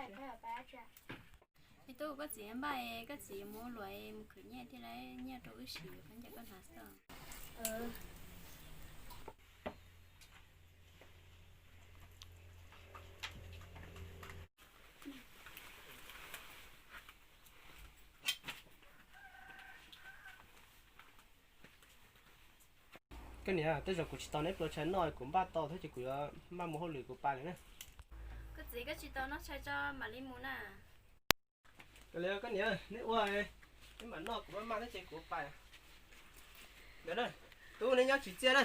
Me tub, koj txiv npaj, koj txiv mus luam mus khwv nyiaj thiab, nyiaj rau wb siv, koj ncaim koj hnav xwb. Koj niam, tej zaum kuv tsis tau neb pluas tshais noj, kuv npaj tau thiab ces kuv yuav maj mus hauj lwm kuv pais lawm na. Koj txiv, koj tsis tau noj tshais tso mam li mus na. Koj niam, neb ua, neb mam noj, kuv maj maj thiab ces kuv pais. Ntawd na, tub, neb nyob tsis txiaj na,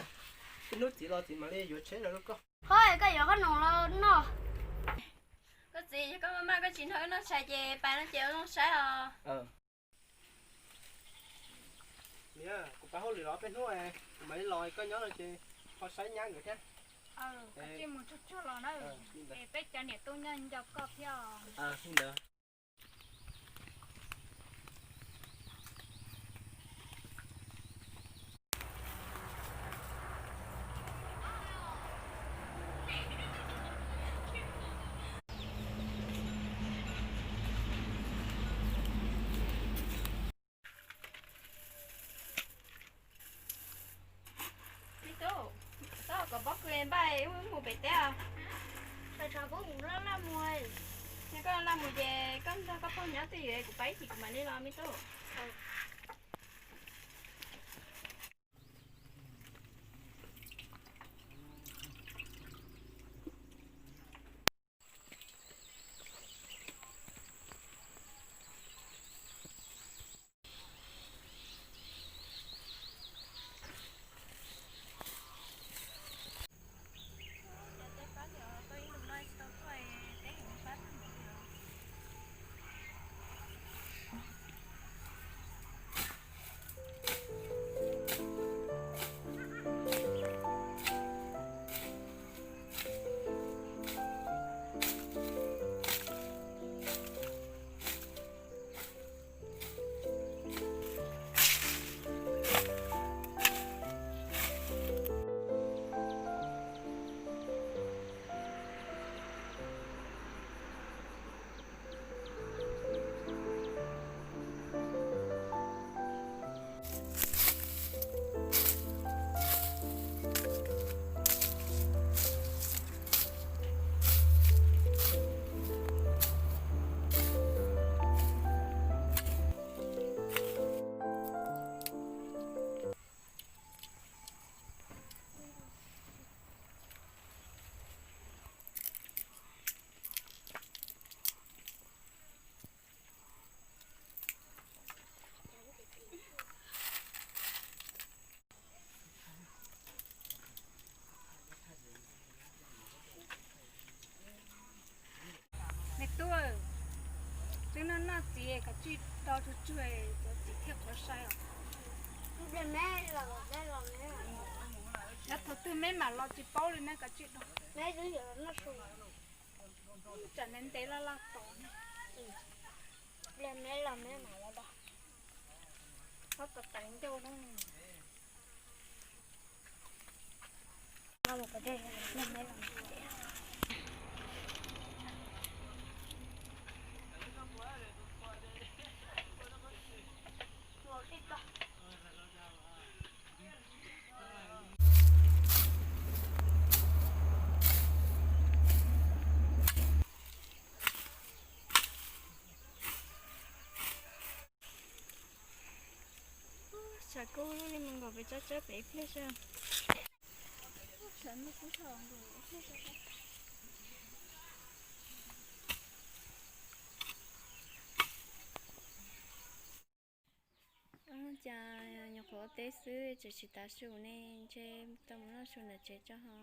ib hnub txiv los txiv mam li yuav tsheb los rau koj. Ho koj yuav qhob noom los noj. Koj txiv, yog koj maj maj koj tsis nrog wb noj tshais ces pais no ces ua zoo saib os. Niam, kuv pab hauj lwm los peb hnub, kuv mam li los, koj nyob no ces ho saib nyab nkawd thiab. Koj cia mus tsuag tsuag los na, es peb cov niam tub nyob nco koj thiab os. Me tub, txhob kom pob kws npaj, wb mus pem teb os. Tshav tshav pob mus laj laj mus. Yog koj laj mus ces koj nrog koj pog nyob twj ywm, kuv pais ib chim kuv mam li los me tub. Me tub, twb noj noj txiv kav tsij do tsuag tsuag, cov txiv thiaj qhuav sai os. Nyob thaum twg meb mam los tsis paub li ne, kav tsij do. Tsam ntev ntev laj laj tos ne. Ob tau tais ncauj na. Tshav kub li mus nkaum pem tsob tsawb pem ib pliag xwb. Cas nyuam qhuav ua teb xwb tseem tsis tav su ne, ntshe tau mus noj su ntawm tsev tso ho.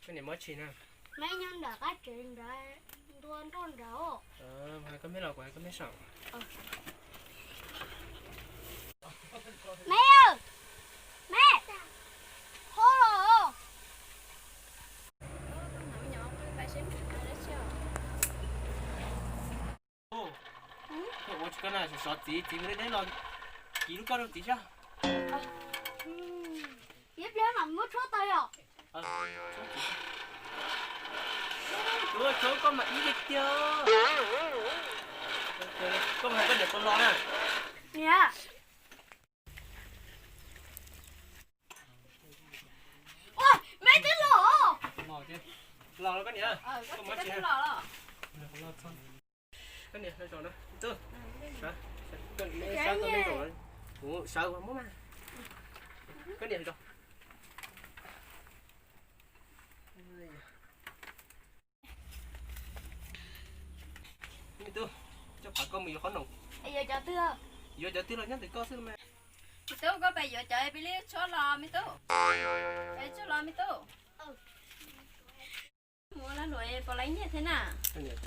Koj niam muab tsis na? Meb nyob nram qab tsev nrad, ntua nroj nrad. Koj meb los kuv hais koj meb saum. Meb, meb, ho los. Ua tsis koj na, sov txiv, txiv hu deb deb los kiv lub koj rau txiv sab. Ib pliag mam muab tshuab tau yom. Tshuab koj mas ib tiag tiag. Koj mas hais koj niam puas los na? Niam. Ua, meb twb los. Los los koj niam. Koj niam, kuv sawv koj meb zaum, kuv sawv muab mas. Koj niam, me tub, coj phav koj mus yuav qhob noom. Yuav cov twg? Yuav cov twg los nyob ntawm koj xwb mas. Me tub, koj pem yuav cov peb li tshuab los me tub. Peb tshuab los me tub. Mus ua lag luam puas laib nyiaj thiab na? Yog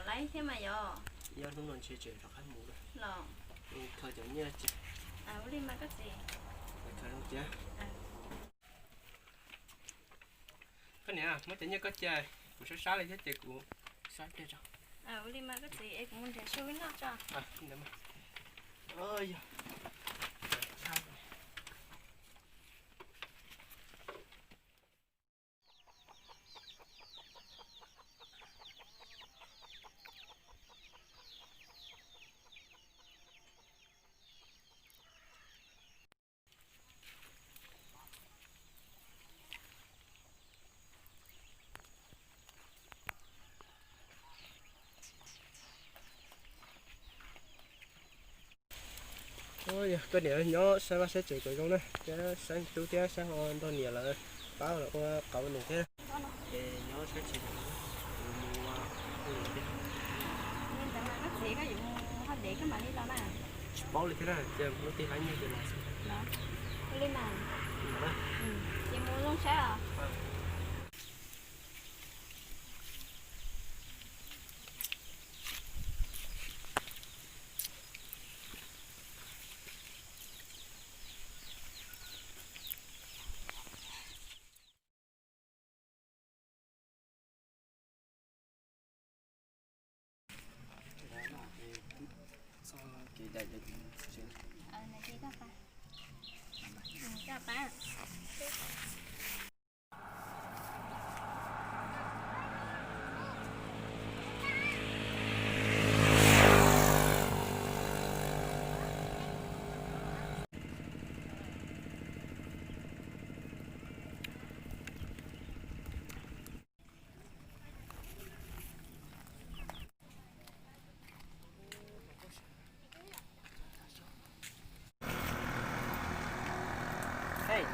laib thiab mas yog. Yog hnub no ntshe tseem rov qab mus lawm. Los khaws cov nyiaj ces. Ua li mas koj txiv. Khaws zoo cia. Koj niam, muab cov nyiaj koj cia, kuv sab sab li thiab ces kuv sab pliag tso. Ua li mas koj txiv, es kuv mus nrhiav su noj tso. Koj niam nyob saib vaj saib tsev kom zoo na, thiab saib tub thiab saib ho nrog niam lawv pab lawv ua qauv num thiab. Es nyob saib tsev kom zoo, kuv mus ua ua li thiab. Tsis paub li thiab na, cia lub tij laib nyiaj ces los xwb. Ua li mas. Ces mus zoo saib os.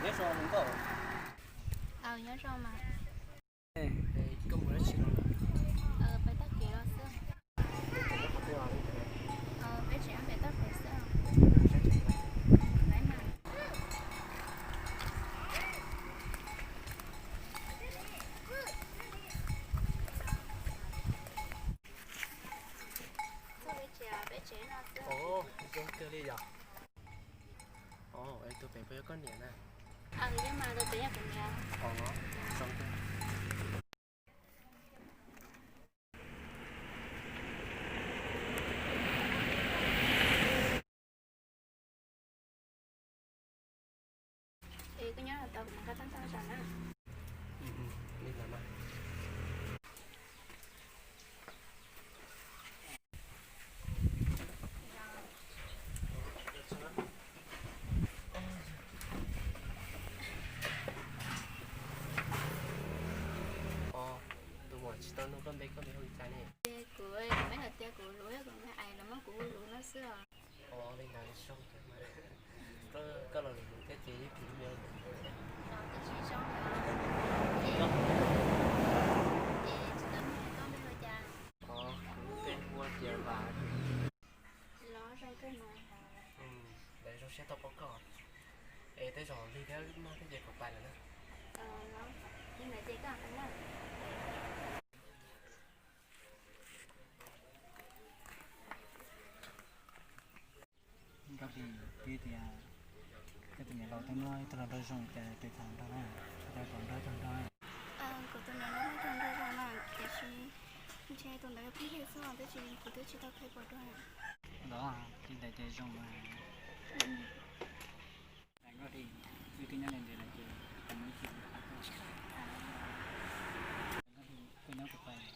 Nyob zoo nkauj. Aw, nyob zoo mas. Koj mus dab tsi no? Peb taug kev los xwb. Peb tseem nyob pem taug kev xwb. Zoo kawg li yom. Tus pem puas yog koj niam na? Tus pem yog kuv niam. Es koj nyob los tau, kuv mam nqa tau ntau zog na. Tus muam tsis tau nug koj npe, koj npe hu li cas ne? Kuv, kuv meb hais tias kuv luv, yog kuv ais los muab kuv hu luv no xwb os. Ua li ntawd zoo kawg mas. Koj los lus luv thiab. Tej zaum lig thiab, muaj tej ces kuv pais lawm na. Li ntawd ces koj na. Nkauj Hli, twb tias koj tus niam laus twb muab ib tug hluas nraug zoo ces tus txawm nrog na, tus txawm nrog txawm nrog. Kuv tus niam laus muab tus nraug zoo na, tiam sis ntshe tus ntawd yog phij hwj xwb, tab sis kuv twb tsis tau qhia puas dua. Los, li ntawd ces zoo mas. Nkauj Hli, wb twb nyob li ntawd lawm ces kuv mus ib chim kuv pab koj. Nkauj Hli, koj nyob kuv pais.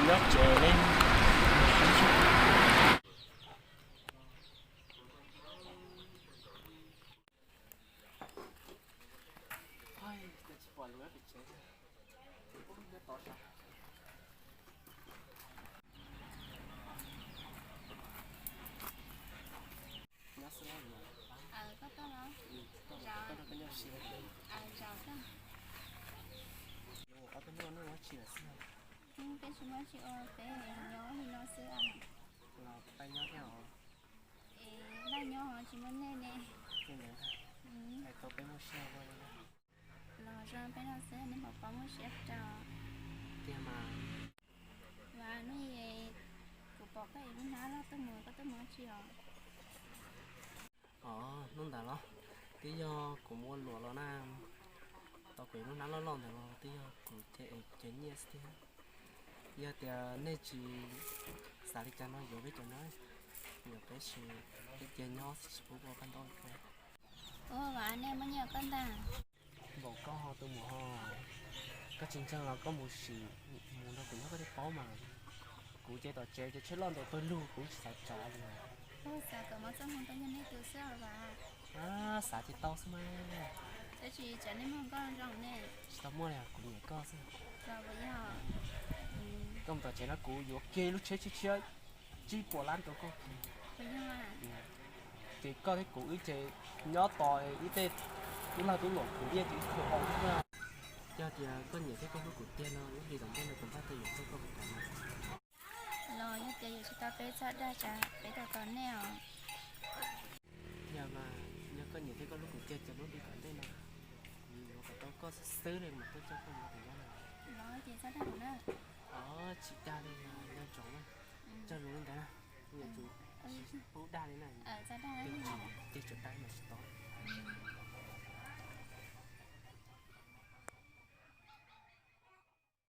Nyob tsev li. Koj tuaj los? Zaum koj. Peb tsis muaj tsi ua, peb nyob li no xwb. Los peb nyob thiab os. Es naj nyob ho tsis muaj nej ne. Hais tau peb muaj siab ua li. Los zoo peb no xwb nej mam paub muaj siab rau. Tiag mas. Vas, hnub kuv pom koj ev lub hnab loj tuaj mus, koj tuaj mus ua tsi os? Os, hnub ntawd los twb yog kuv mus ua luam los na, tau kuv ev lub hnab loj loj ntawd los twb yog kuv cais nyiaj xwb thiab. Yog tias nej tsis xav li cas no yuav peb cov no, yuav peb tsis, peb cia nyob tsis pub ua paj ntaub li. Ua, Vas, nej muaj nyiaj koj ntag. Npaum koj ho tus muam ho, koj tsis ntseeg los koj mus sim mus nrog kuv nyob koj thiaj paub mas. Kuv ces tom tsev ces tsheb loj ntaus pawg lug kuv tsis xav tsav li. Xav kom mov txoj hmoo tau yog nej tus xwb os Vas. Xav ces tau xwb mas. Tab sis tsam nej muaj nkauj zoo ne. Tsis tau muaj li, kuv nyiam koj xwb. Koj mus tom tsev no kuv yuav kiag lub tsheb tshiab tshiab tsib puas lab rau koj. Ces koj thiab kuv wb ces nyob tos ib tej tub lag tub luam khwv nyiaj ces wb khwv haus xwb na. Yog tias koj nyiam thiab koj hlub kuv tiag no, lub hli tom ntej no kuv npaj tau yuav txog koj puas kam na? Los yog tias yuav tsis tau peb txhob dag, tsam peb tau tos nej os. Yog mas, yog koj nyiam thiab koj hlub kuv tiag ces lub hli tom ntej no kuv yuav kom tau koj xwb xwb li mas tuaj coj koj mus nyob kuv nyob na. Los ces txhob dag kuv na. Os, tsis dag li, nco ntsoov na. Cog lus li ntawd na. Yog tsis pub dag li na, ces tsam dag mas tsis tau.